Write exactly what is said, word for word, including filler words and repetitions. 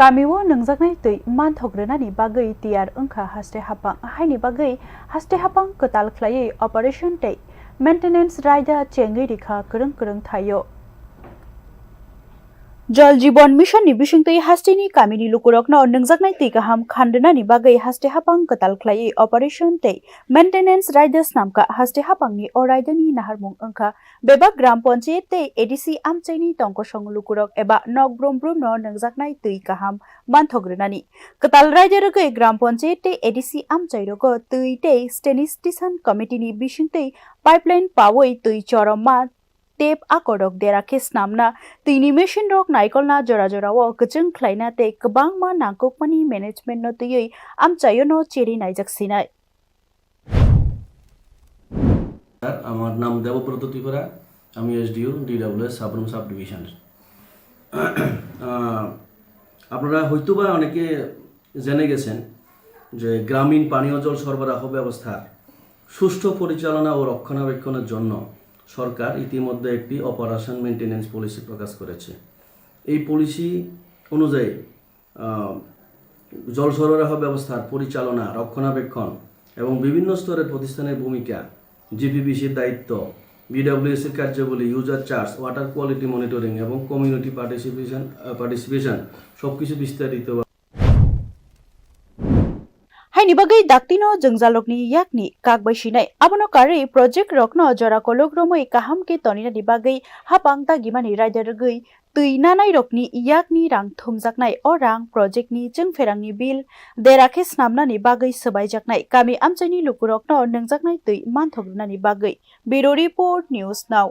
Kamio nwngjaknai twi manthok rwnani bagwi tiyar wngkha haste hapang, haini bagwi haste hapang kwtal khlaiwi operation tei maintenance raida chengwi rikha kwrwng kwrwng thaio. Jal Jeevan Mission ni bisingtwi hasteni kamini lukurokno nwngjaknai twi kaham khan rwnani bagwi haste hapang kwtal khlaiwi operation tei maintenance raida snamkha. Haste hapangni o raidani naharmung wngkha bebak gram panchayat tei A D C amchaini tongkosong lukurok eba nok brum brumno nwngjaknai twi kaham manthok rwnani. Kwtal raida rwgwi gram panchayat tei A D C amchairogo twi tei sanitation committee ni bisingtwi pipeline pawi twi choromma tap akorok dera khe snamna, twini machine rok naikolna jora jorao kwchwng khlaina tei kwbangma nangkukmani management no twiwi amchaio no cheri naijak sinai. Sir, আমার নাম দেবব্রত ত্রিপুরা, আমি SDO DWS Sabroom sub division. Ah, আপনারা হয়তোবা অনেকে জেনে গেছেন যে গ্রামীণ পানীয় জল সরবরাহ ব্যবস্থার সুষ্ঠু পরিচালনা ও রক্ষণাবেক্ষণের জন্য সরকার ইতিমধ্যে একটি অপারেশন মেইনটেনেন্স পলিসি প্রকাশ করেছে। এই পলিসি অনুযায়ী আহ, জল সরবরাহ ব্যবস্থার পরিচালনা, রক্ষণাবেক্ষণ এবং বিভিন্ন স্তরের প্রতিষ্ঠানের ভূমিকা, জিপিবিসির দায়িত্ব, বিডব্লিউএসির কার্যাবলী, user charge, water quality monitoring এবং কমিউনিটি পার্টিসিপেশন, আহ, পার্টিসিপেশন সবকিছু বিস্তারিত Haini bagwi daktino jwngjalrokni yakni kak bai sinai. Abono karwi project rokno jora kolok romwi kaham khe toninani bagwi hapang dagimani raida rwgwi twi nanairokni yakni rang thumjaknai. O rang project ni chwngpherangni bill dera khe snamnani bagwi swbaijaknai. Kami amchaini lukurokno nwngjaknai twi manthok rwnani bagwi. Bureau Report, News Now.